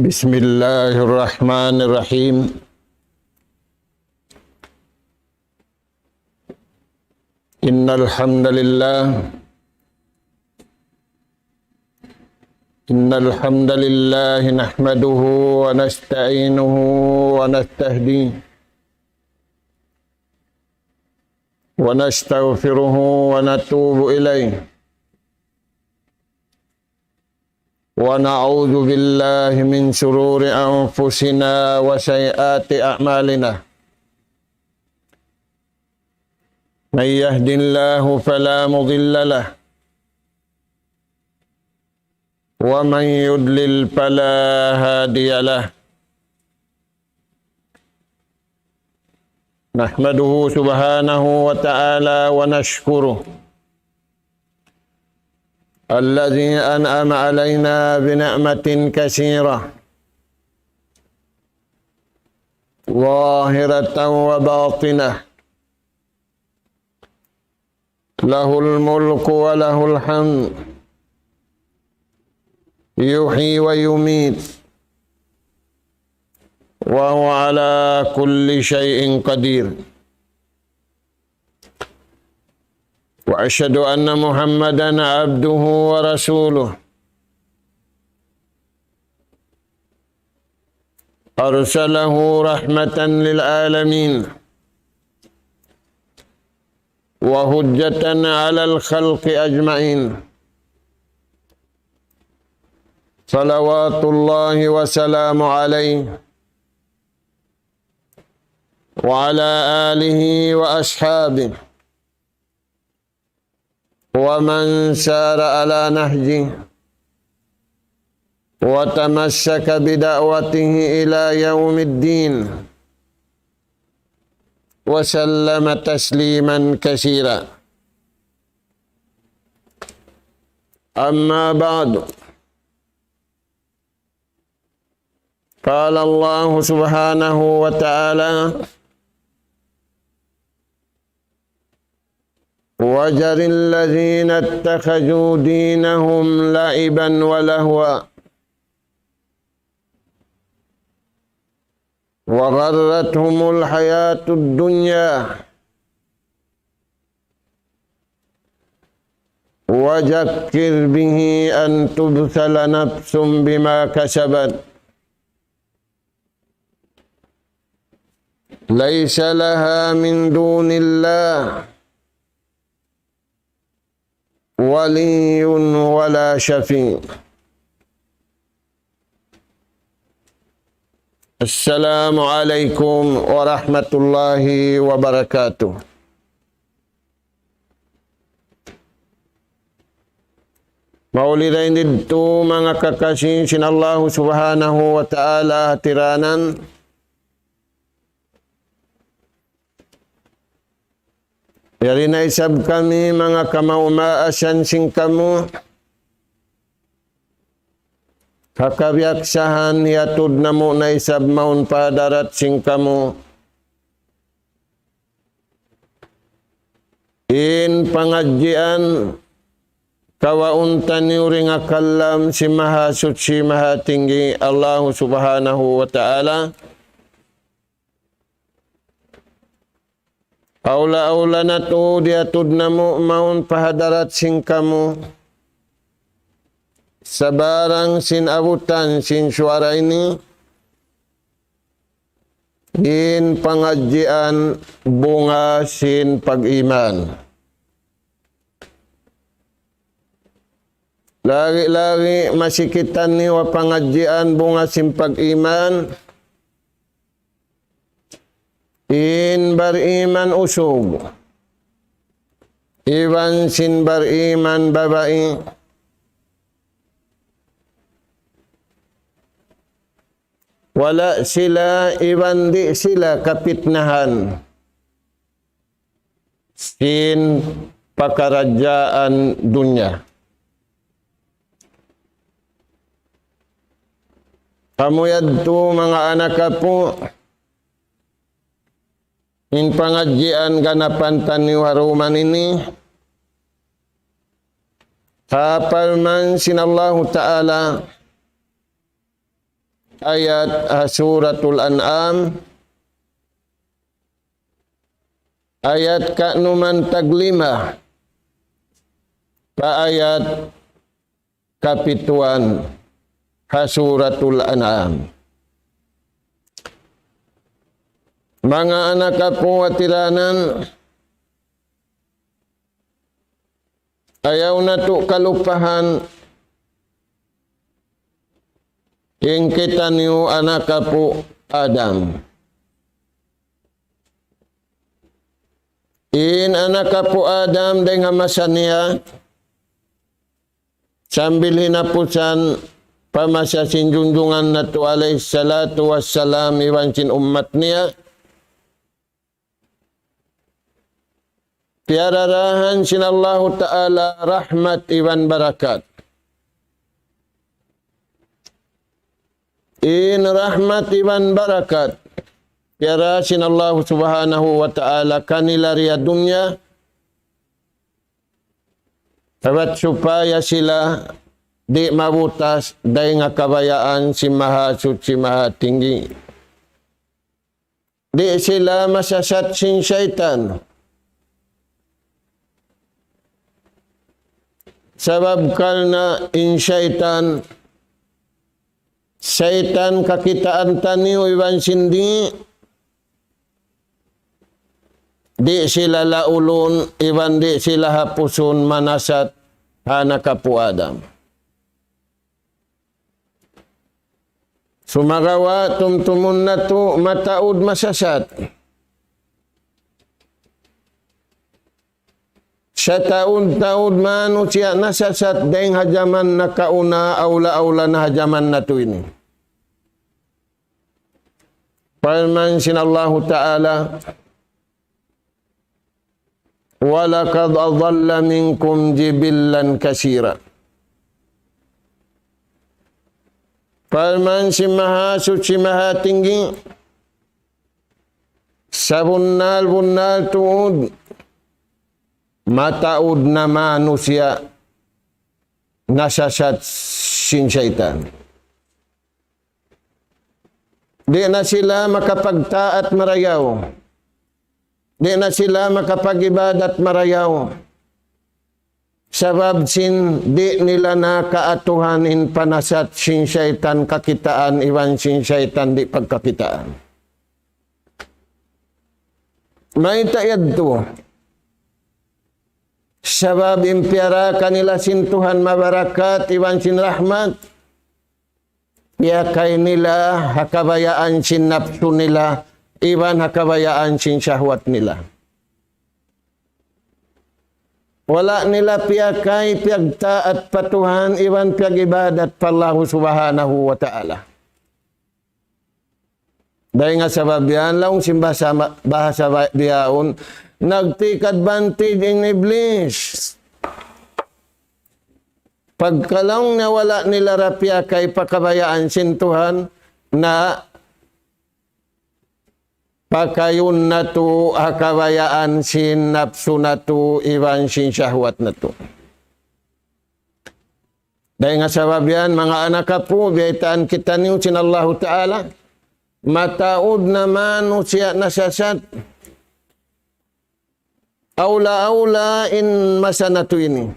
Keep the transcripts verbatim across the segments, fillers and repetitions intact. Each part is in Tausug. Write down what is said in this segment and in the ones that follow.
بسم الله الرحمن الرحيم. إن الحمد لله، إن الحمد لله نحمده ونستعينه ونستهديه ونستغفره ونتوب إليه، ونعوذ بالله من شرور أنفسنا وسيئات أعمالنا. من يهد الله فلا مضل له، ومن يضلل فلا هادي له. نحمده سبحانه وتعالى ونشكره الذي أنعم علينا بنعمة كثيرة ظاهرة وباطنة، له الملك وله الحمد، يحيي ويميت، وهو على كل شيء قدير. وأشهد أن محمدا عبده ورسوله، أرسله رحمة للعالمين وحجة على الخلق أجمعين، صلوات الله وسلامه عليه وعلى آله وأصحابه ومن سار على نهجه وتمسك بدعوته إلى يوم الدين، وسلم تسليما كثيرا. أما بعد، قال الله سبحانه وتعالى: وذر الذين اتخذوا دينهم لعبا ولهوا وغرتهم الحياة الدنيا وذكر به أن تبسل نفس بما كسبت ليس لها من دون الله ولي ولا شفيع. السلام عليكم ورحمة الله وبركاته. Mauli dayn didtu manga kakasi sin Allahu Subhanahu wa Ta'ala hatiranan. Yari na isab kami manga kamaas-maasan sin kamu. Ha kabiyaksahan hiyatud namu' na isab mawn pa hadarat sin kamu in pangadjian kawaun taniyu dayn ha kalam sin Mahasuchi Mahatinggi Allahu Subhanahu wa Ta'ala. Awla-awla natu' diyatud namu' mawn pa hadarat sin kamu. Sabarang sin abutan sin suwara ini, in pangadjian bunga sin pag-iman. Lagi-lagi masi kitaniyu ha pangadjian bunga sin pag-iman, in bariman usug iban sin bariman babai, wala' sila iban di' sila kapitnahan sin pakaradjaan dunya. Amu yadtu manga anak apu', in pangadjian ganapan taniyu ha dum ini, ha parman sin Allahu Ta'ala, ayat ha Suratul An'am, ayat kanuman taglima pa ayat kapituan ha Suratul An'am. Manga anak apu' ha tiranan, ayaw natu' kalupahan in kitaniyu anak apu' Adam. In anak apu' Adam dayn ha masa niya, sambil hinapusan pa masa sin junjungan natu' alayhi salatu wassalam iban sin ummat niya, piyararahan sin Allahu Ta'ala rahmat iban barakat. In rahmat iban barakat piyara sin Allahu Subhanahu wa Ta'ala kanila di ha dunya, sabat supaya sila di' mabutas dayn ha kabayaan sin Mahasuchi Mahatinggi. Di' sila masasat sin saytan. Sabab karna' in saytan, saytan kakitaan taniyu iban sin di', di' sila laulun iban di' sila hapusun manasat ha anak apu' Adam. Sumagawa' tumtumun natu' mataud masasat. Sataud-taud manusiya' nasasat dayn ha jaman nakauna, awla-awla na ha jaman natu' ini. Parman sin Allahu Ta'ala, وَلَقَدْ أَضَلَّ مِنْكُمْ جِبِلًّا كَثِيرًا. Parman sin Mahasuchi Mahatinggi, sabunnal-bunnal tuud, mataud na manusiya' nasasat sin saytan. Di' na sila makapagtaat marayaw. Di' na sila makapag-ibadat marayaw. Sabab sin di' nila na kaatuhan in panasat sin saytan kakitaan iban sin saytan di' pagkakitaan. Mayta' yadtu? Sabab in piyara kanila sin Tuhan mabarakat iban sin rahmat, piyakay nila ha kabayaan sin napsu nila, iban ha kabayaan sin shahwat nila. Wala' nila piyakay piyagtaat pa Tuhan, iban piyag-ibadat pa Allahu Subhanahu wa Ta'ala. Dayn ha sabab yan, laung sin bahasa, bahasa bihaun, nag-take advantage in Iblis. Pagka laung niya wala' nila ra piyakay pa kabayaan sin Tuhan, na pakayun natu' ha kabayaan sin napsu natu' iban sin shahwat natu'. Dayn ha sabab yan, manga anak apu', biyaytaan kitaniyu sin Allahu Ta'ala, mataud na manusiya' nasasat. Awla-awla in masa natu' ini.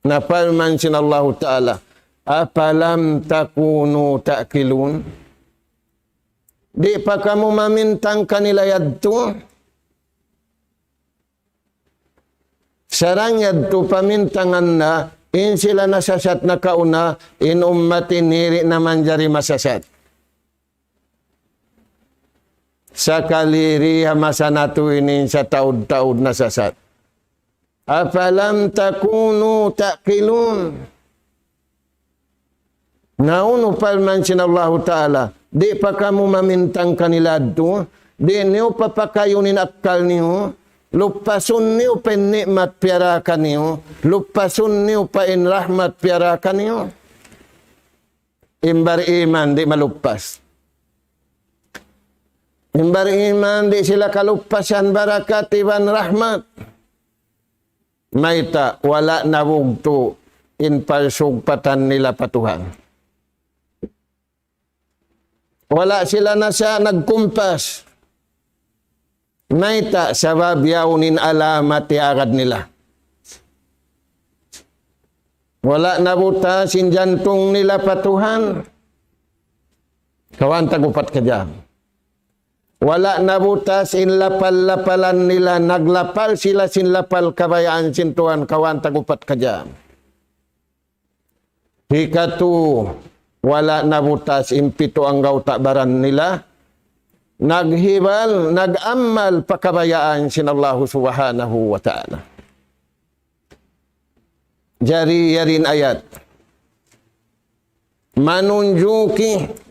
Na parman sin Allahu Ta'ala, أَفَلَمْ تَكُونُوا تَعْقِلُونَ. Di' pa kamu mamintang kanila yadtu? Sarang yadtu pamintangan na, in sila nasasat nakauna, in ummat ini di' na manjari masasat. Sakali di ha masa natu' ini sataud-taud nasasat. أَفَلَمْ تَكُونُوا تَعْقِلُونَ. Na unu parman sin Allahu Ta'ala, di' pa kamu mamintang kanila yadtu, di' niyu pa pakayun in akkal niyu, lupasun niyu pa in ni'mat piyara kaniyu, lupasun niyu pa in rahmat piyara kaniyu. In bariman di' malupas. In bariman di' sila kalupasan barakat iban rahmat. Mayta', wala' nabugtu' in pagsugpatan nila pa Tuhan. Wala' sila nasa nagkumpas. Mayta'? Sabab yaun in alamat iyagad nila. Wala' nabutas in jantung nila pa Tuhan. Kawhaan tagupat ka dyan. Wala' nabutas in lapal-lapalan nila, naglapal sila sin lapal kabayaan sin Tuhan, kawhaan tagupat ka dyan. Hikatu, wala' nabutas in pitu anggawta' baran nila, naghibal, nag-amal pa kabayaan sin Allahu Subhanahu wa Ta'ala. Jari yari in ayat manunjuki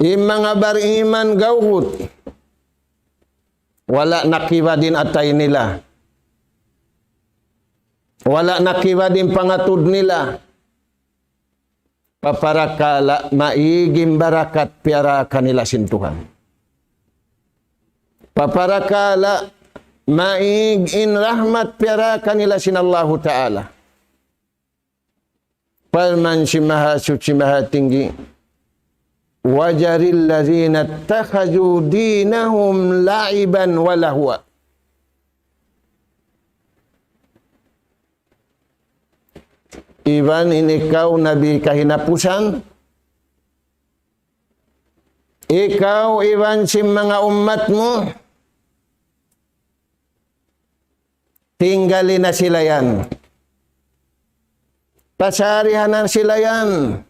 in manga bariman gawgut, wala' nakibad in atay nila, wala' nakibad in pangatud nila. Paparakala' maig in barakat piyara kanila sin Tuhan. Paparakala' maig in rahmat piyara kanila sin Allahu Ta'ala. Parman sin Mahasuchi Mahatinggi, وذر الذين اتخذوا دينهم لعبا ولهوا. Iban in ikaw Nabi kahinapusan, ikaw iban sin manga ummat mu, tinggali na sila yan. Pasarihan na sila yan.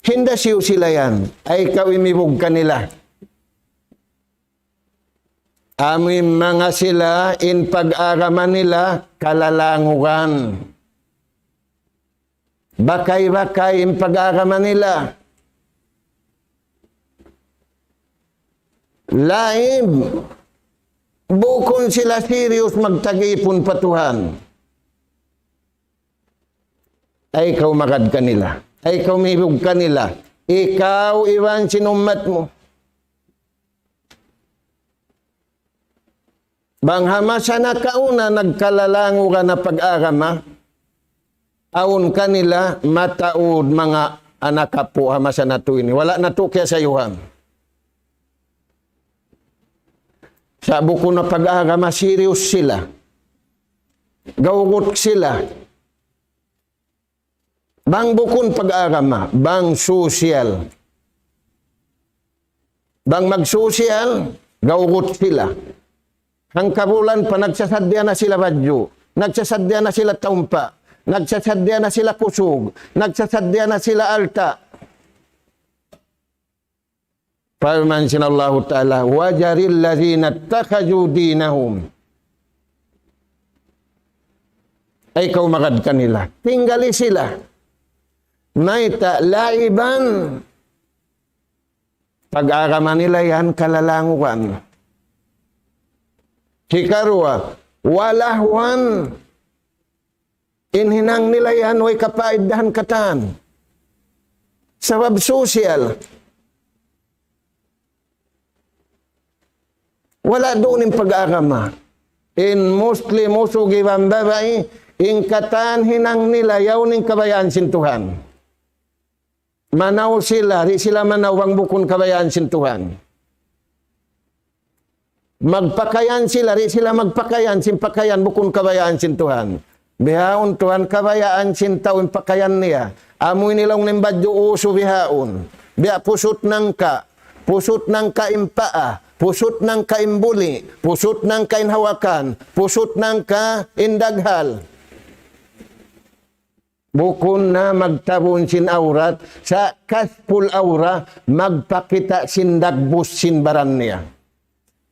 Hindasiyu sila yan. Ay ikaw imibug kanila. Amu in manga sila in pag-agama nila kalalangugan. Bakay-bakay in pag-agama nila. Laib. Bukun sila serious magtag-ipun pa Tuhan. Ay ikaw magad kanila. Ay ikaw mibug kanila. Ikaw iban sin ummat mu. Bang ha masa nakauna nagkalalangugan na pag-agama, awn kanila mataud manga anak apu' ha masa natu' ini. Wala' natu' kiyasayuhan. Sa' bukun na pag-agama, serious sila. Gawgut sila. Bang bukun pag-agama, bang social. Bang mag-social, gawgut sila. Hangkabulan pa nagsasaddiya na sila badju', nagsasaddiya na sila taumpa', nagsasaddiya na sila kusug, nagsasaddiya na sila alta'. Parman sin Allahu Ta'ala, وذر الذين اتخذوا دينهم. Ay kaw magad kanila. Tinggali sila. Mayta', la'iban. Pag-agama nila yan kalalangugan. Hikaruwa, wa lahwan. In hinang nila yan, way kapaiddahan katan. Sabab social. Wala' duun in pag-agama. In Muslim usug iban babai, in katan hinang nila yaun in kabayaan sin Tuhan. Manaw sila, di' sila manaw bang bukun kabayaan sin Tuhan. Magpakayan sila, di' sila magpakayan sin pakayan bukun kabayaan sin Tuhan. Bihaun tuwan kabayaan sin tau in pakayan niya. Amu ini laung niya in badju' usu bihaun. Biya' pusut nangka', pusut nangka' in paa, pusut nangka' in buli', pusut nangka' in hawakan, pusut nangka' in daghal. Bukun na magtabun sin awrat, sa' kashful awra, magpakita' sin dagbus sin baran niya.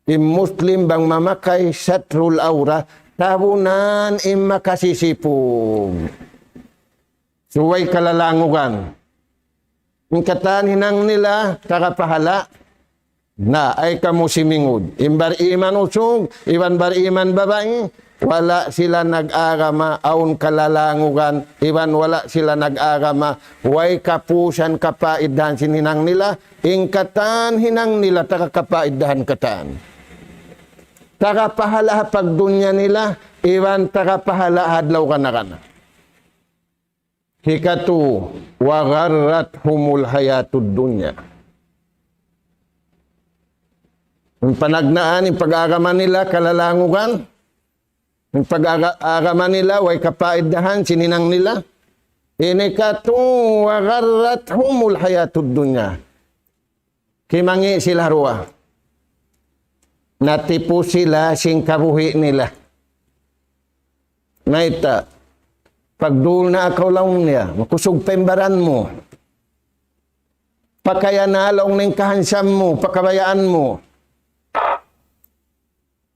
In Muslim bang mamakay satrul awra, tabunan in makasisipug. Subay kalalangugan. In katan hinang nila, taga pahala'. Na, ay kamu simingud. In bariman usug, iban bariman babai, wala' sila nag-agama, awn kalalangugan, iban wala' sila nag-agama, way kapusan kapaiddahan sin hinang nila, in katan hinang nila, taga kapaiddahan katan. Taga pahala' ha pagdunya nila, iban taga pahala' ha adlaw kana-kana. Hikatu, وغرتهم الحياة الدنيا. In panagnaan, in pag-agama nila, kalalangugan. In pag-agama nila, way kapaiddahan, sin hinang nila. Ini katu', وغرتهم الحياة الدنيا. Kimangi' sila duwa. Natipu sila sin kabuhi' nila. Mayta', pagdul na kaw laung niya, makusug pa in baran mu. Pakaya na laung niya in kahansam mu, pa kabayaan mu.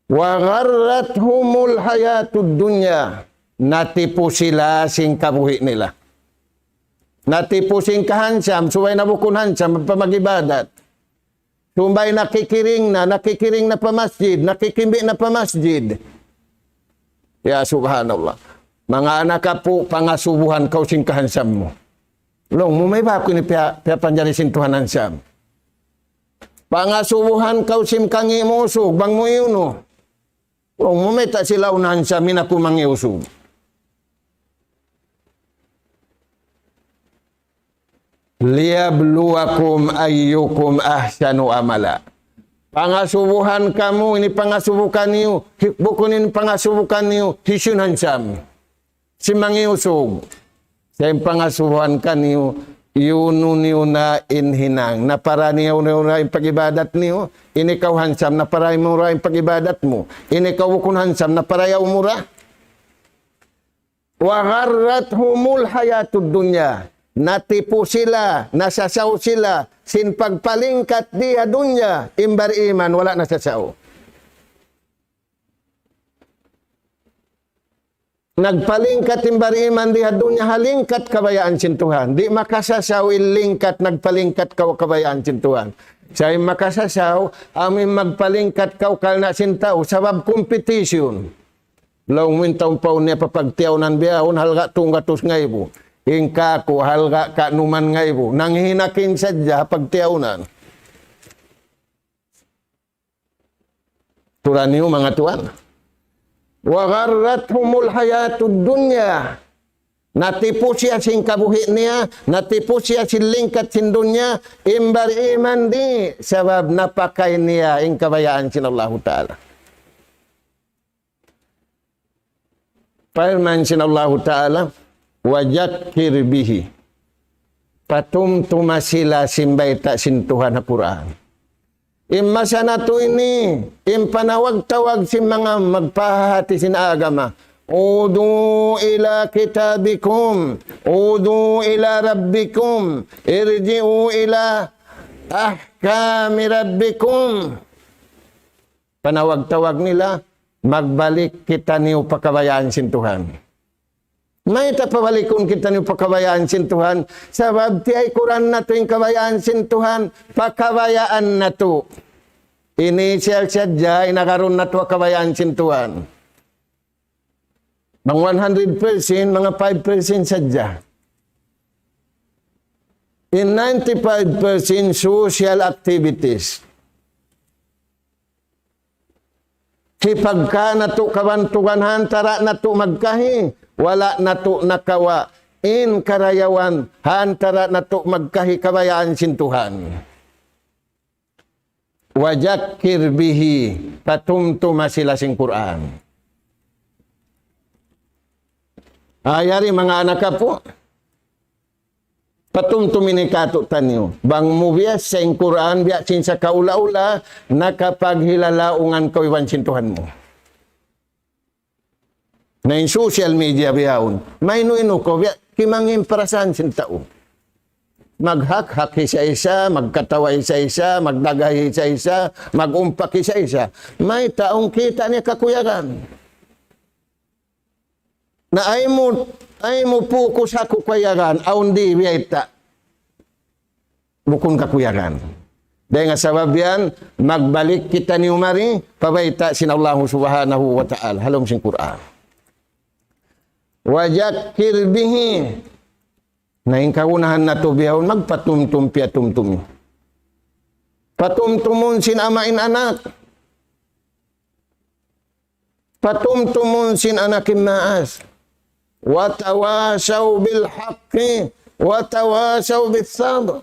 وغرتهم الحياة الدنيا. Natipu sila sin kabuhi' nila. Natipu sin kahansam, subay na bukun hansam, pa mag-ibadat. Subay nakikiring na, nakikiring na pa masjid, nakikimbi' na pa masjid. Ya subhanallah. Manga anak apu', pangasubuhan kaw sin kahansam mu. Laung mu, mayta' aku ini piya, piyapanjari sin Tuhan hansam. Pangasubuhan kaw sin kangi' mu usug, bang mu iyunu. Laung mu, mayta' sila unahan sa mina ku mangi' usug. ليبلوكم أيكم أحسن عملا. Pangasubuhan kamu, ini pangasubu kaniyu, hi-, bukun ini pangasubu kaniyu, hisiyu in hansam. Sin mangi' usug. Sa' in pangasubuhan kaniyu, iyunu niyu na in hinang. Napara niyu na in pag-ibadat niyu, ini kaw hansam, napara mu ra in pag-ibadat mu. Ini kaw bukun hansam, napara yaw mu ra. وغرتهم الحياة الدنيا. Natipu sila, nasasaw sila, sin pagpalingkat di ha dunya, in bariman, wala' nasasaw. Nagpalingkat in bariman di ha dunya ha lingkat kabayaan sin Tuhan. Di' makasasaw in lingkat, nagpalingkat kaw kabayaan sin Tuhan. Sa' in makasasaw, amu in magpalingkat kaw karna' sin tau, sabab competition. Laung mu in tau pa unu niya pa pagtiyawnan bihaun, halga' tunggatus ngaibu. In kāku', halga' kanuman ngaibu. Nanghinaking sadja ha pagtiyawnan. Tuud niyu manga tuwan. وغرتهم الحياة الدنيا. Natipu siya sin kabuhi' niya, natipu siya sin lingkat sin dunya, in bariman di', sabab napakay niya in kabayaan sin Allahu Ta'ala. Parman sin Allahu Ta'ala, وذكر به. Patumtuma sila sin bayta' sin Tuhan ha Qur'an. In masa natu' ini, in panawag-tawag sin manga magpahahati sin agama. ادعوا إلى كتابكم، ادعوا إلى ربكم، ارجعوا إلى أحكام ربكم. Panawag-tawag nila, magbalik kitaniyu pa kabayaan sin Tuhan. Mayta' pabalikun kitaniyu pa kabayaan sin Tuhan? Sabab tiyaykuran natu' in kabayaan sin Tuhan, pa kabayaan natu'. Ini siya sadja, in agarun natu' ha kabayaan sin Tuhan. Bang one hundred percent, manga five percent sadja. In ninety-five percent social activities. Hipagka natu' kabantugan ha antara' natu' magkahi, wala' natu' nakawa' in karayawan ha antara' natu' magkahi kabayaan sin Tuhan. وذكر به, patumtuma sila sin Qur'an. Ayari manga anak apu'. Patumtum ini kātu'niyu. Bang mu biya' sin Qur'an, biya' sin sakaula-ula, nakapaghilalaungan kaw iban sin Tuhan mu. Na in social media bihaun, mainu-inu kaw, biya' kimangi' in parasaan sin tau. Maghak-hak isa-isa, magkatawa isa-isa, magdagay isa-isa, mag-umpak isa-isa. Mayta', awn kita' niya kakuyagan. Na ayaw mu, ayaw mu focus ha kakuyagan, awn di' biyayta'. Bukun kakuyagan. Dayn ha sabab yan, magbalik kitaniyu mari, pa bayta' sin Allahu Subhanahu wa Ta'ala, ha lawm sin Qur'an. وذكر به. Na in kagunahan natu' bihaun, magpatumtum piyatumtumi. Patumtumun sin ama' in anak. Patumtumun sin anak in maas. وتواصوا بالحق وتواصوا بالصبر.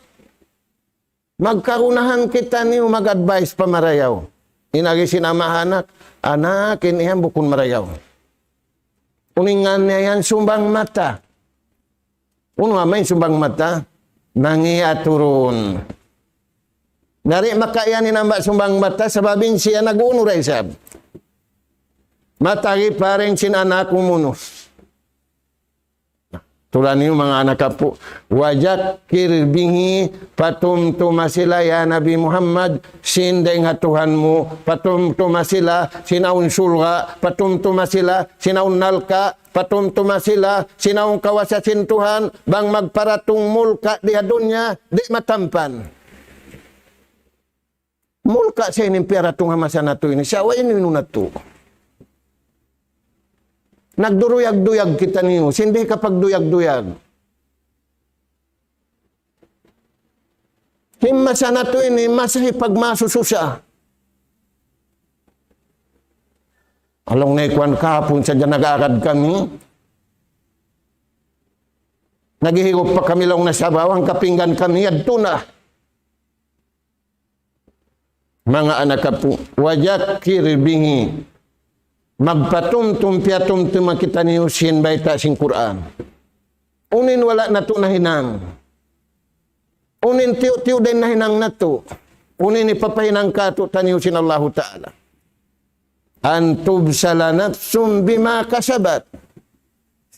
Magkagunahan kitaniyu mag-advise pa marayaw. In agi sin ama' ha anak, anak, in yan bukun marayaw. Unu in ngan niya yan, sumbang mata. Unu amu in sumbang mata? Nangi' aturun. Na di' makaiyan in ama' sumbang mata, sabab in siya nag-unu da isab. Matagi pa dayn sin anak umunu. Tuud niyu manga anak apu', وذكر به, patumtuma sila ya Nabi Muhammad, sin dayng ha Tuhan mu, patumtuma sila sin awn surga', patumtuma sila sin awn narka', patumtuma sila sin awn kawasa sin Tuhan, bang magparatung mulka' di ha dunya, di' matampan. Mulka' sa ini in piyaratung ha masa natu' ini. Sa' way inu-inu natu'. Nagduruyag-duyag kitaniyu. Sin di' kapagduyag-duyag. In masa natu' ini, masa hipagmasususa. Laung niya kuwan kahapun sadja nag-agad kami. Naghihigup pa kami laung niya sabaw, hangkapinggan kami, yadtu na. Manga anak apu', وذكر به. Magpatumtum, piyatumtuma kitaniyu sin bayta' sin Qur'an. Unu in wala' natu' nahinang. Unu in tiyu'-tiyu' da in nahinang natu'. Unu in hipapahinang kātu'niyu sin Allahu Ta'ala. أن تبسل نفس بما كسبت.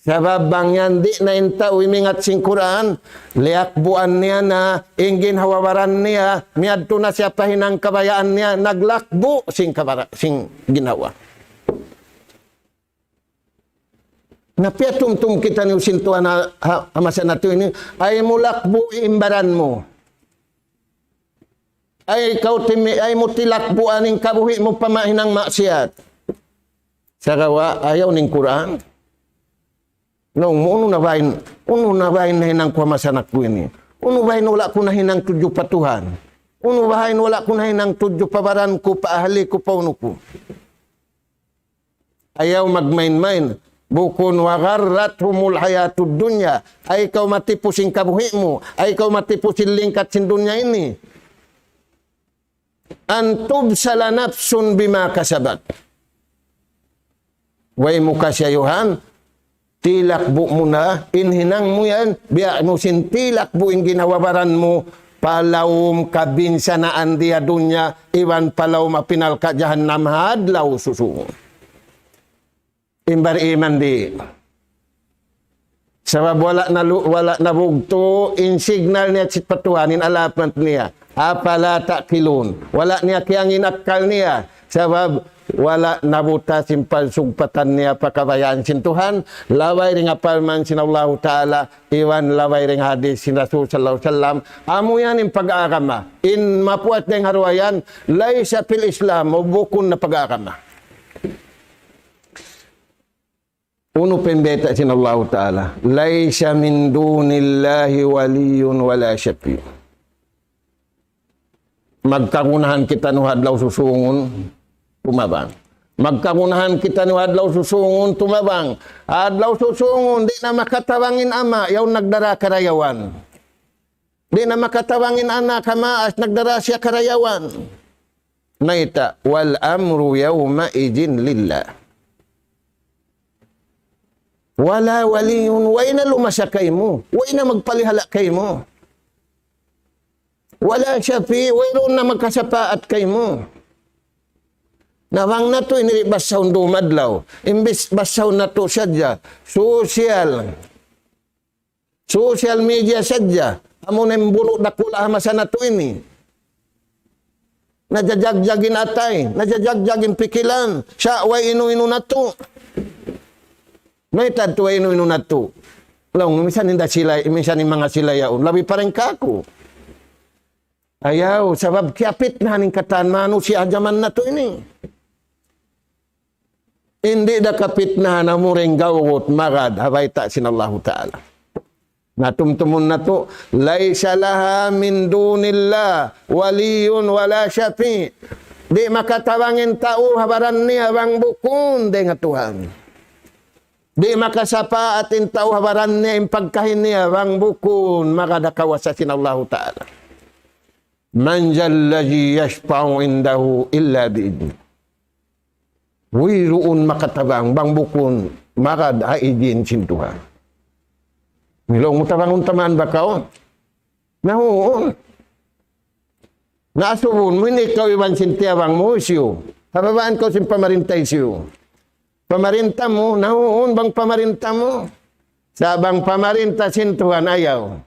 Sabab bang yan di' na in tau imingat sin Qur'an, liyakbuan niya na, in ginhawa-baran niya, miyadtu na siya pa hinang kabayaan niya, naglakbu' sin kabara-, sin ginhawa. Na piyatumtum kitaniyu sin Tuhan ha, ha, ha masa natu' ini, ayaw mu lakbu' in baran mu. Ayaw kaw timi-, ayaw mu tilakbuan in kabuhi' mu pa mahinang maksiyat. Sagawa' ayaw in Qur'an. Laung mu, unu na ba in, unu na ba in nahinang ku ha masa natu' ini? Unu ba in wala' ku nahinang tudju pa Tuhan? Unu ba in wala' ku nahinang tudju pa baran ku, pa ahli ku, pa unu ku? Ayaw magmain-main. Bukun وغرتهم الحياة الدنيا. Ayaw kaw matipu sin kabuhi' mu. Ayaw kaw matipu sin lingkat sin dunya ini. أن تبسل نفس بما كسبت. Way mu kasiyayuhan, tilakbu' mu na, in hinang mu yan, biya' mu sin tilakbu' in ginhawa-baran mu, pa lawm kabinsanaan di ha dunya, iban pa lawm api narka' jahannam ha adlaw susungun. In bariman di'. Sabab wala' na lu-, wala' na bugtu' in signal niya sin pa Tuhan, in alamat niya. أفلا تعقلون. Wala' niya kiyangin akkal niya. Sabab wala' na butas in pagsugpatan niya pa kabayaan sin Tuhan. Labay dayn ha parman sin Allahu Ta'ala, iban labay dayn ha hadith sin Rasul sallallahu alayhi wasallam. Amu yan in pag-agama. In mapuas dayn ha duwa yan, ليس في الإسلام, bukun na pag-agama. Unu pa in bayta' sin Allahu Ta'ala? ليس من دون الله ولي ولا شفيع. Magkagunahan kitaniyu ha adlaw susungun, tumabang. Magkagunahan kitaniyu ha adlaw susungun, tumabang. Adlaw susungun, di' na makatabang in ama', yaun nagdara karayawan. Di' na makatabang in anak ha maas, nagdara siya karayawan. Mayta', والأمر يومئذ لله. ولا ولي, way na lumasa kaymu, way na magpalihala' kaymu. ولا شفيع, wayruun na magkasapaat kaymu. Na bang natu' ini di' basahun dum adlaw, imbis basahun natu' sadja, social. Social media sadja, amu na in bunu' dakula' ha masa natu' ini. Najajagjag in atay, najajagjag in pikilan, sa' way inu-inu natu'. Mayta' tuud way inu-inu natu'. Laung, misan in da sila, misan in manga sila yaun, labi pa dayn kāku'. Ayaw, sabab kiyapitnahan in katan manusiya' ha jaman natu' ini. Di' da kapitnahan amu in gawgut magad ha bayta' sin Allahu Ta'ala. Na tumtumun natu', ليس لها من دون الله ولي ولا شفيع. Di' makatabang in tau ha baran niya bang bukun dayn ha Tuhan. Di' makasapaat in tau ha baran niya, in pagkahi niya, bang bukun magad ha kawasa sin Allahu Ta'ala. من ذا الذي يشفع عنده إلا بإذنه. Wayruun makatabang bang bukun magad ha idin sin Tuhan. Laung mu, tabangun ta man ba kaw? Na, huun. Na, asubuhun mu in ikaw iban sin tiyabang mu hisiyu? Ha babaan kaw sin pamarinta hisiyu? Pamarinta mu, na, huun, bang pamarinta mu. Sa' bang pamarinta sin Tuhan, ayaw.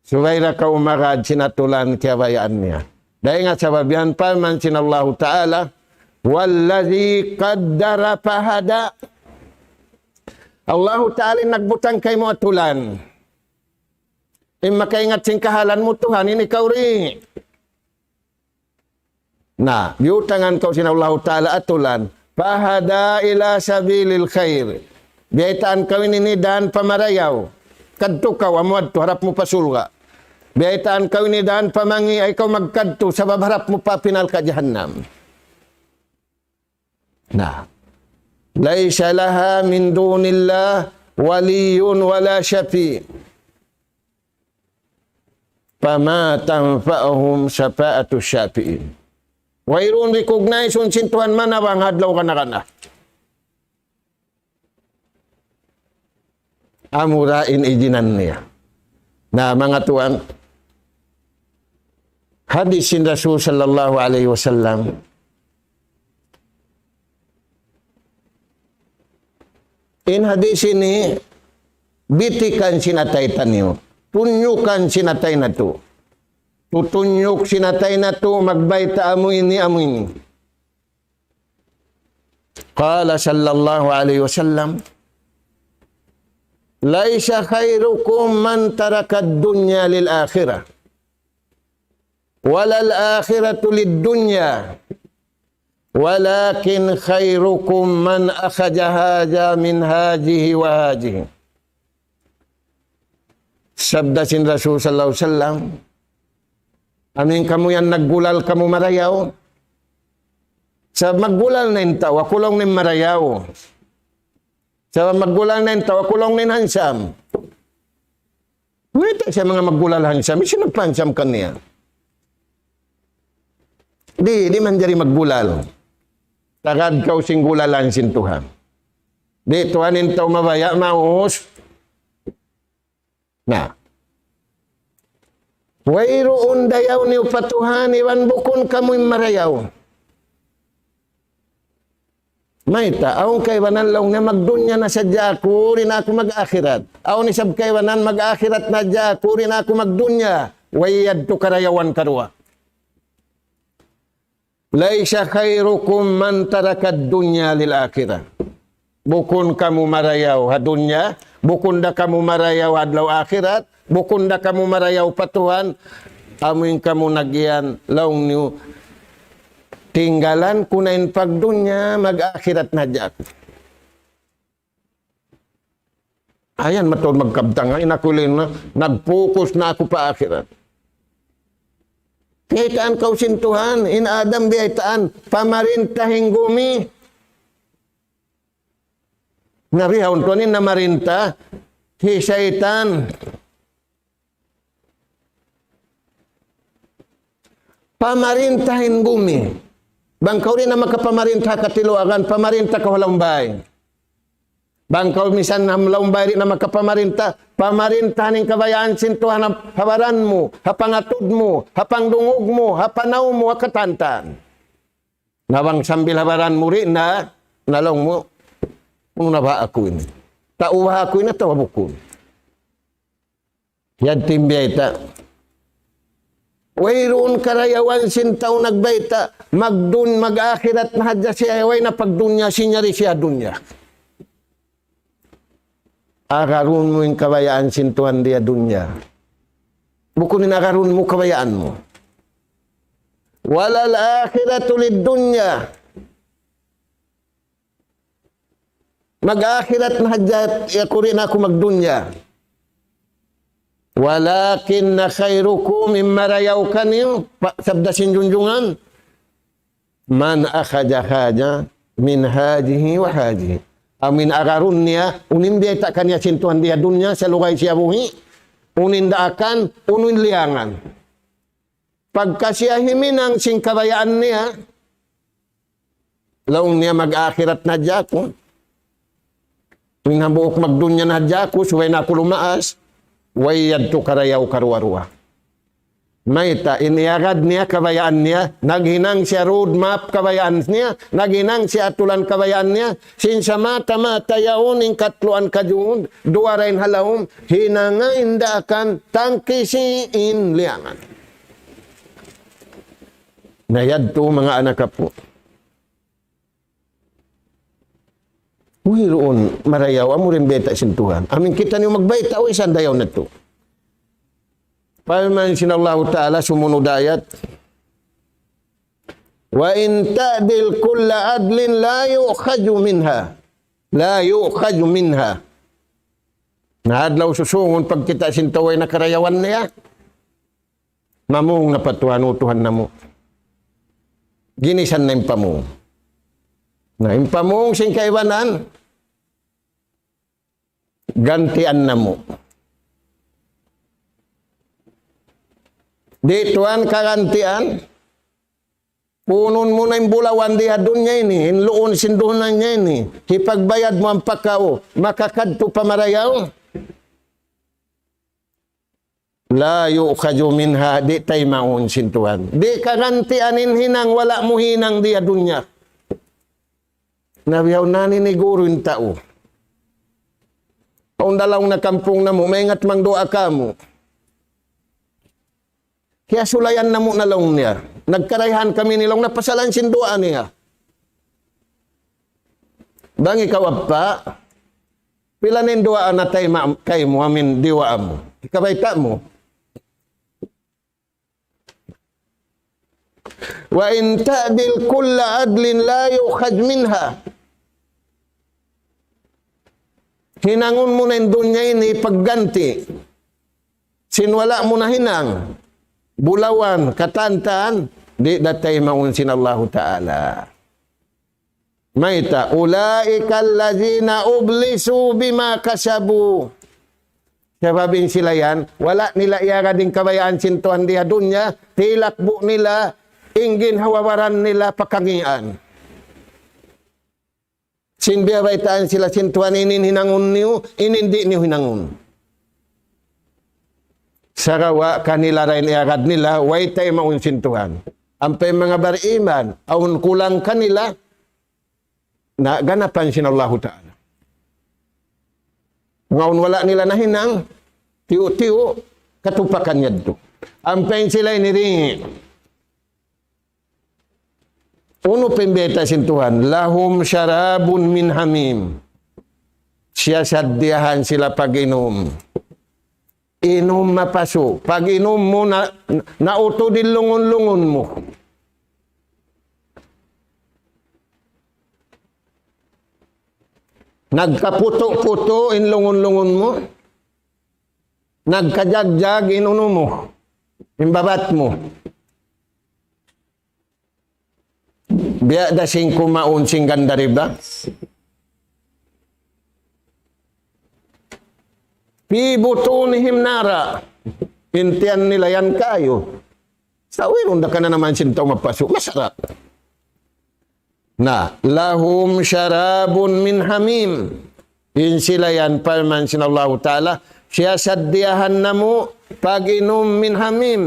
Subay da kaw magad sin atulan kiyabayaan niya. Dayn ha sabab yan, parman sin Allahu Ta'ala, والذي قدر فهدى. Allahu Ta'ala in nagbutang kaymu atulan. In makaingat sin kahalan mu Tuhan, in ikaw di'. Na, biyutangan kaw sin Allahu Ta'ala atulan. فهدى إلى سبيل الخير. Biyaytaan kaw ini in dan pa marayaw. Kadtu kaw, amu yadtu, harap mu pa surga'. Biyaytaan kaw ini in dan pa mangi', ayaw kaw magkadtu, sabab harap mu pa pinalka' jahannam. Na. ليس لها من دون الله ولي ولا شفيع. فما تنفعهم شفاعة الشافعين. Wayruun recognize-un sin Tuhan manabang ha adlaw kana-kana. Amura in ijinan niya. Na, manga tuwan, hadis sin Rasul sallallahu alayhi wasallam, in hadis ini bitikan sin atay taniyu, tunyukan sin atay natu'. Tutunyuk sin atay natu', magbayta' amu ini, amu ini. قال صلى الله عليه وسلم: ليس خيركم من ترك الدنيا للآخرة، ولا الآخرة للدنيا، ولكن خيركم من أخذ هذا من هذه وهذه. Sabda sin Rasul sallallahu alayhi wasallam, amu in kamu yan naggulal kamu marayaw. Sabab maggulal na in tau, aku laung niya in marayaw. Sabab maggulal na in tau, aku laung niya in handsome. Mayta' siya manga maggulal handsome, hisiyu nagpa-handsome kaniya? Di', di' manjari maggulal. Tagad kaw sin gulalan sin Tuhan. Di' tuwan in tau mabaya' maus. Na. Wayruun dayaw niyu pa Tuhan iban bukun kamu in marayaw. Mayta', awn kaibanan laung niya magdunya na sadja aku, di' na aku mag-akhirat. Awn isab kaibanan mag-akhirat na sadja aku, di' na aku magdunya. Way yadtu karayawan karuwa. ليس خيركم من ترك الدنيا للآخرة. Bukun kamu marayaw ha dunya, bukun da kamu marayaw ha adlaw akhirat, bukun da kamu marayaw pa Tuhan, amu in kamu nagiyan laung niyu, tinggalan ku na in pagdunya, mag-akhirat na hadja aku. Ayan, mataud magkabtangan, in aku laung na, nag-focus na aku pa akhirat. Biyaytaan kaw sin Tuhan, in Adam biyaytaan, pamarinta ha gumi. Na bihaun tuwan in namarinta, hi saytan. Pamarinta ha gumi. Bang kaw di' na makapamarinta ha katiluagan, pamarinta kaw ha lawm bay. Bang kaw misan ha lawm bay di' na makapamarinta, pamarinta in kabayaan sin Tuhan ha baran mu, ha pangatud mu, ha pangdungug mu, ha panaw mu, ha katan-katan. Na bang sambil ha baran mu di' na, na laung mu, unu na ba aku ini? Tau ba aku ini atawa bukun? Yadtu in biyayta'. Wayruun karayawan sin tau nagbayta', magdun-, mag-akhirat na hadja siya, way na pagdunya, sinyari siya dunya. Agarun mu in kabayaan sin Tuhan di ha dunya. Bukun in agarun mu kabayaan mu. وللآخرة للدنيا. Mag-akhirat na hadja, ya kuri na aku magdunya. ولكن خيركم, in marayaw kaniyu, pa-, sabda sin junjungan, من أخذ هذا من هذه وهذه. Amu in agarun niya, unu in biyayta' kaniya sin Tuhan di ha dunya, salugay siya buhi', unu in daakan, unu in liyangan. Pagka siya himinang sin kabayaan niya, laung niya mag-akhirat na hadja aku. Tuwing hambuuk magdunya na hadja aku, subay na aku lumaas, way yadtu karayaw karuwa-ruwa. Mayta', in iyagad niya kabayaan niya, naghinang siya road map kabayaan niya, naghinang siya atulan kabayaan niya, sin sa mata-mata yaun in katluan kajud, duwa ra in ha lawm, hinanga in daakan, tangkisi in liyangan. Na yadtu, manga anak apu'. Wayruun marayaw, amu ra in bayta' sin Tuhan. Amu in kitaniyu magbayta', way sa dayaw natu'. Parman sin Allahu Ta'ala, sumunud ayat, وإن تعدل كل عدل لا يؤخذ منها. لا يؤخذ منها. Na adlaw susungun pagkita' sin tau way na karayawan niya. Mamung na pa Tuhan, "O Tuhan namu'." Ginisan na in pamung. Na in pamung sin kaibanan, gantian namu'. Di' Tuhan kagantian, punun mu na in bulawan di ha dunya ini, in luun sin dunya ini, hipagbayad mu ampa kaw makakadtu pa marayaw. لا يؤخذ منها, di' taymaun sin Tuhan. Di' kagantian in hinang wala' mu hinang di ha dunya. Na bihaun na ini guru in tau. Awn da laung na kampung namu', maingat mangduwaa kamu. Kiyasulayan namu' na laung niya. Nagkarayahan kami ini laung na pasalan sin duwaa niya. Bang ikaw appa', pila na in duwaa na tayma' kaymu amu in duwaa mu. Ikabayta' mu. وإن تعدل كل عدل لا يؤخذ منها. Hinangun mu na in dunya ini pagganti sin wala' mu nahinang, bulawan, katantan, di' da taymaun sin Allahu Ta'ala. Mayta', أولئك الذين أبلسوا بما كسبوا. Sabab in sila yan, wala' nila iyagad in kabayaan sin Tuhan di ha dunya, tilakbu' nila, in ginhawa-baran nila pakangian. Sin biyabaytaan sila sin Tuhan, ini in hinangun niyu, ini in di' niyu hinangun. Sagawa' kanila ra in iyagad nila, way taymaun sin Tuhan. Ampa in manga bariman, awn kulang kanila, na ganapan sin Allahu Ta'ala. Ngaun wala' nila nahinang, tiyu'-tiyu', katupakan yadtu. Ampa in sila ini ri. Unu pa in bayta' sin Tuhan? لهم شراب من حميم. Siyasadiyahan sila pag-inum. Inum mapasu'. Pag-inum mu na, nautud in lungun-lungun mu. Nagkaputu'-putu' in lungun-lungun mu. Nagkajagjag in unu mu. In babat mu. Biya' da sin kumaun sin ganda riba. في بطونهم نارا. In tiyan nila yan kayu. Sa' wayruun da kananaman sin tau mapasu'. Masarap. Na, لهم شراب من حميم. In sila yan, parman sin Allahu Ta'ala, siyasadiyahan namu' pag-inum من حميم.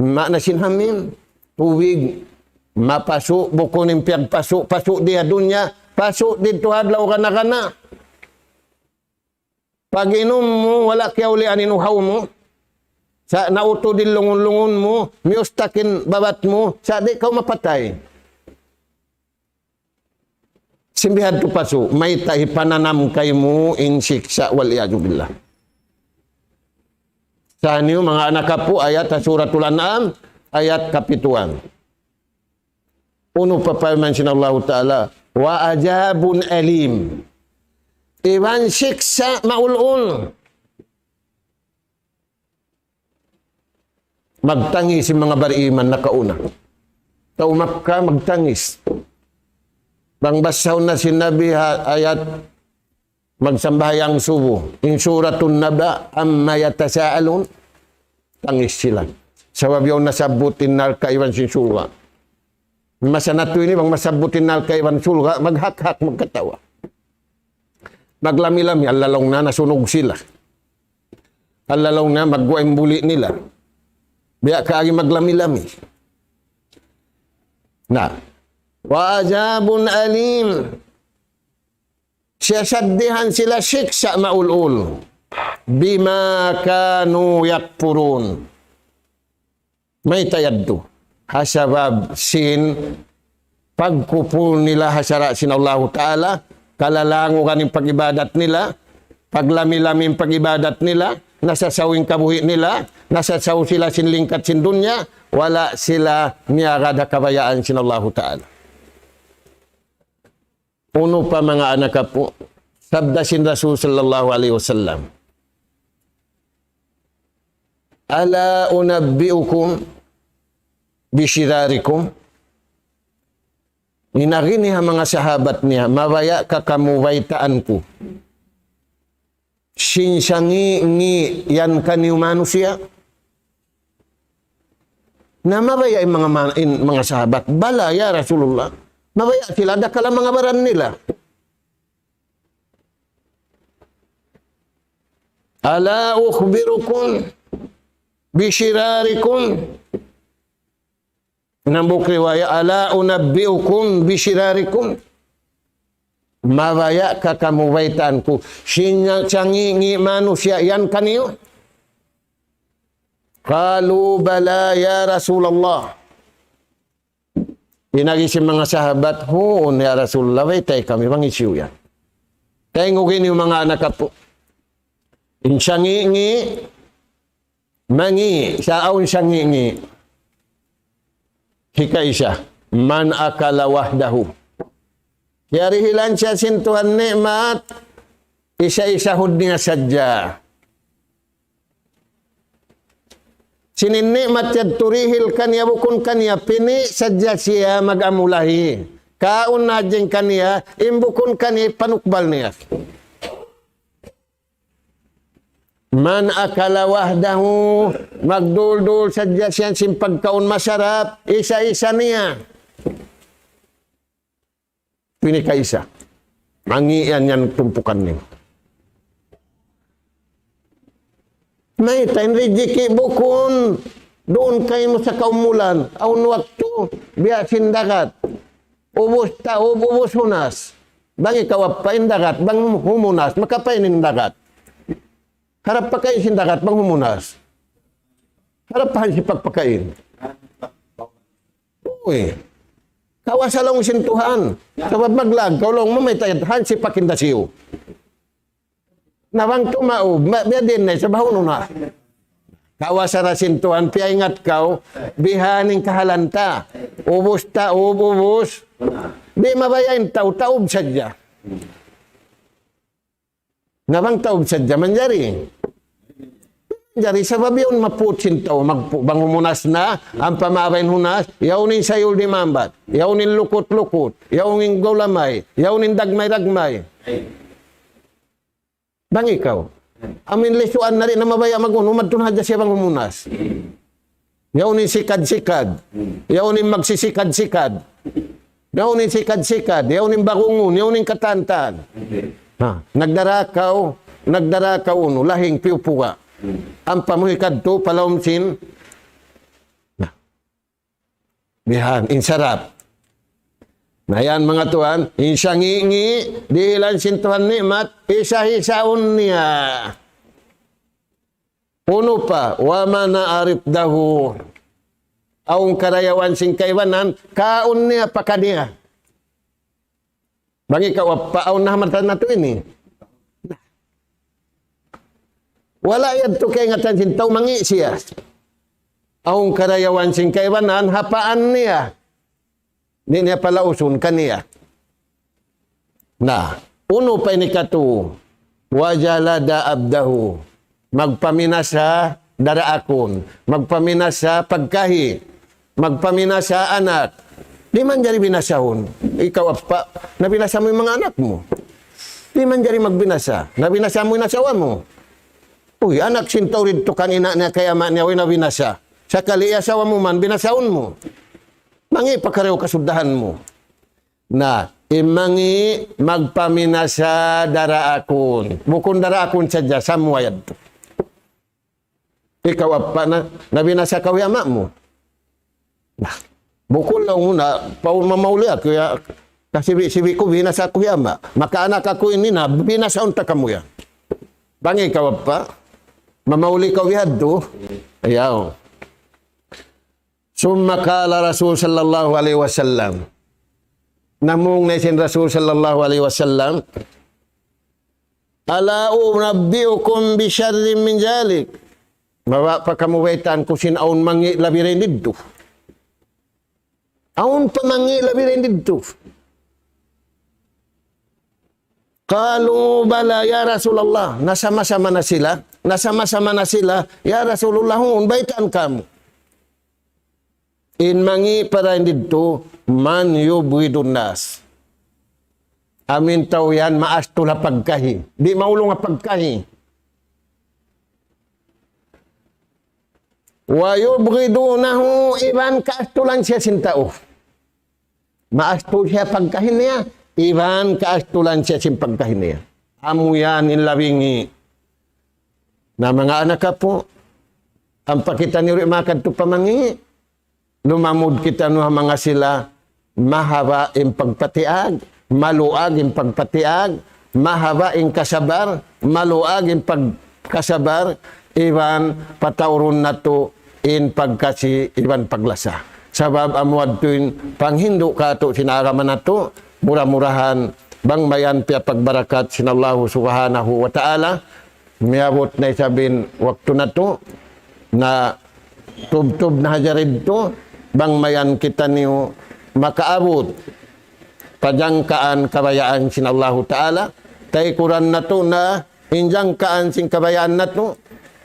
Maana sin hamim, tubig. Mapasu', bukun in piyagpasu', pasu' di ha dunya, pasu' didtu ha adlaw kana-kana. Pag-inum mu, wala' kiyaulian in uhaw mu. Sa' nautud in lungun-lungun mu, miyustak in babat mu, sa' di' kaw mapatay. Sin bihadtu pasu', mayta' hipananam kaymu in siksa', والعياذ بالله. Sa' niyu manga anak apu', ayat ha Suratul An'am, ayat kapituan. Unu pa parman sin Allahu Ta'ala, وعذاب أليم. Iban siksa' maul-ul. Magtangis in manga bariman nakauna. Tau Makkah magtangis. Bang basahun na sin Nabi ha-, ayat magsambahayang subu. In Suratun Naba, عما يتساءلون. Tangis sila. Sabab yaun nasabbut in narka' iban sin surga'. Masa natu' ini bang masabbut in narka' iban surga', maghakhak, magkatawa. Maglami-lami, allalaw na nasunug sila. Allalaw na magguwa' in buli' nila. Biya' kaagi maglami-lami. Na. وعذاب أليم. Siyasaddihan sila siksa' maul-ul. بما كانوا يكفرون. Mayta' yadtu? Ha sabab sin pagkupur nila ha sara' sin Allahu Ta'ala, kalalangugan in pag-ibadat nila, paglami-lami in pag-ibadat nila, nasasaw in kabuhi' nila, nasasaw sila sin lingkat sin dunya, wala' sila miyagad ha kabayaan sin Allahu Ta'ala. Unu pa manga anak apu', sabda sin Rasul sallallahu alayhi wasallam, ألا أنبئكم بشراركم؟ In agi niya ha manga sahabat niya, mabaya' ka kamu baytaan ku sin sangi'-ngi' yan kaniyu manusiya'? Na mabaya' in manga ma-, in manga sahabat, "Bala, ya Rasulullah." Mabaya' sila, dakala' manga baran nila. ألا أخبركم بشراركم؟ Hambuuk riwayat, ألا أنبئكم بشراركم؟ Mabaya' ka kamu baytaan ku sin sangi'-ngi' manusiya' yan kaniyu? قالوا بلى يا رسول الله. In agi sin manga sahabat, "Huun, ya Rasulullah, baytai kami bang hisiyu yan." Taymanghud niyu manga anak apu'. In sangi'-ngi', mangi', sa' awn sangi'-ngi'. Hikaisa, من أكل وحده. Kiyarihilan siya sin Tuhan ni'mat, isa-isahun niya sadja. Sin in ni'mat yadtu rihil kaniya bukun kaniya, pini' sadja siya mag-amulahi. Kaun na hadjin kaniya, in bukun kaniya panukbal niya. من أكل وحده, magduldul sadja siya sin pagkaun masarap, isa-isa niya. Ini kaisa. Mangi' yan, yan tumpukan niya. Mayta' in rijiki' bukun duun kaymu sa kaumulan. Awn waktu, biya' sin dagat. Ubus taub, ubus hunas. Bang ikaw appa in dagat, bang humunas, makapain in dagat. Harap pakain sin dagat, bang humunas. Harap pa hansipak pakain. Uy. Kawasa laung sin Tuhan. Sabab maglag, kaw laung mamayta' hansipak in dasiyu. Na bang tumaub, ma-, biya' diin na, sabab unu na. Kawasa na sin Tuhan, piyaingat kaw, bihan in kahalan ta. Ubus taub, ubus. Di' mabaya' in tau, taub sadja. Na bang taub sadja manjari. Manjari sabab yaun maput sin tau, magpu-, bang humunas na, ampa mabaya' in hunas, yaun in sayul di' maambat, yaun in lukut-lukut, yaun in gulamay, yaun in dagmay-dagmay. Bang ikaw. Amu in lisuan na di' na mabaya' mag-unu, madtu na hadja siya bang humunas. Yaun in sikad-sikad. Yaun in magsisikad-sikad. Yaun in sikad-sikad. Yaun in bagungun. Yaun in katantan. Ha, nagdara kaw, nagdara kaw unu, lahing piyupuga. Ampa mu hikadtu pa lawm sin. Na. Bihan, in sarap. Na yan, manga tuwan, in sangi'-ngi', dihilan sin Tuhan ni'mat, isa-isaun niya. Unu pa, ومنع رفده. Awn karayawan sin kaibanan, kaun niya pa kaniya. Bang ikaw appa, awn na ha mata natu' ini. Wala' yadtu kaingatan sin tau mangi' siya. Awn karayawan sin kaibanan, ha paan niya. Di' niya palausun kaniya. Na, unu pa ini katu? وجلد عبده. Magpaminasa daraakun. Magpaminasa pagkahi. Magpaminasa anak. Di' manjari binasahun. Ikaw appa, nabinasa mu in manga anak mu. Di' manjari magbinasa. Nabinasa mu in asawa mu. Uy, anak sin tau didtu kan ina' niya kay ama' niya, uy, nabinasa. Sakali asawa mu man, binasaun mu. Mangi' pa karayaw kasuddahan mu. Na, in mangi' magpaminasa daraakun. Bukun daraakun sadja, samuwa yadtu. Ikaw appa na, nabinasa kaw hi ama' mu. Na, bukun laung mu na, pa mamauli aku ya, kasibi'-sibi' ku binasa ku hi ama'. Maka anak aku ini na, binasaun ta kamu ya. Bang ikaw appa, mamauli kaw bihadtu, ayaw. ثم قال رسول صلى الله عليه وسلم. Namung na sin Rasul sallallahu alayhi wasallam, ألا أنبئكم بشر من ذلك؟ Mabaya' pa kamu baytaan ku sin awn mangi' labi dayn didtu. Awn pa mangi' labi dayn didtu. قالوا بلى يا رسول الله. Nasama-sama na sila. Nasama-sama na sila. Ya Rasulullah, huun, baytaan kamu. In mangi' pa dayn didtu, من يبغض الناس. Amu in tau yan maastul ha pagkahi. Di' maulung ha pagkahi. ويبغضونه, iban kaastulan siya sin tau. Maastul siya pagkahi niya, iban kaastulan siya sin pagkahi niya. Amu yan in labingi. Na manga anak apu', ampa kitaniyu di' makadtu pa mangi', lumamud kitaniyu ha manga sila, mahaba' in pagpatiag, maluag in pagpatiag, mahaba' in kasabar, maluag in pagkasabar, iban pataurun natu' in pagkasi iban paglasa. Sabab amu yadtu in panghindu' kātu' sin agama natu', mura-murahan bang mayan piyapagbarakat sin Allahu Subhanahu wa Ta'ala, miyabut na isab in waktu natu', na tubtub na hadja didtu, bang mayan kitaniyu makaabut pa jangkaan kabayaan sin Allahu Ta'ala, taykuran natu' na in jangkaan sin kabayaan natu',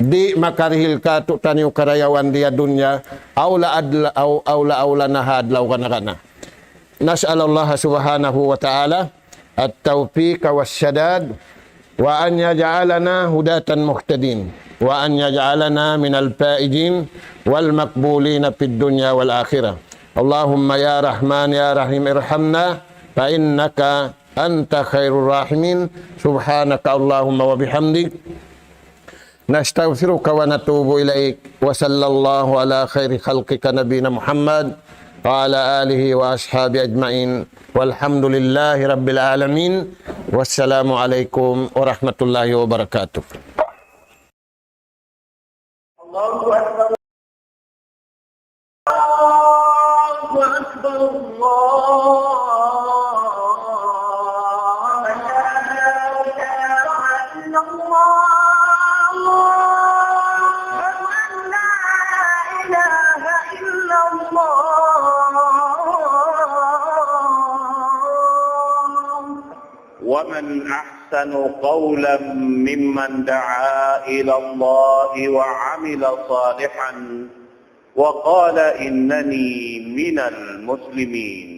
di' makarihil kātu'niyu karayawan di ha dunya, awla adla-, aw-, awla-awla na ha adlaw kana-kana. نسأل الله سبحانه وتعالى التوفيق والسداد، وأن يجعلنا هداة مهتدين، وأن يجعلنا من الفائزين والمقبولين في الدنيا والآخرة. اللهم يا رحمن يا رحيم ارحمنا، فإنك أنت خير الراحمين. سبحانك اللهم وبحمدك، نستغفرك ونتوب إليك. وصلى الله على خير خلقك نبينا محمد وعلى آله وأصحابه أجمعين. والحمد لله رب العالمين. والسلام عليكم ورحمة الله وبركاته. الله أكبر. الله أكبر. الله أكبر. لا إله إلا الله. أشهد أن لا إله إلا الله. ومن أحسن قولا ممن دعا إلى الله وعمل صالحا وقال إنني من المسلمين.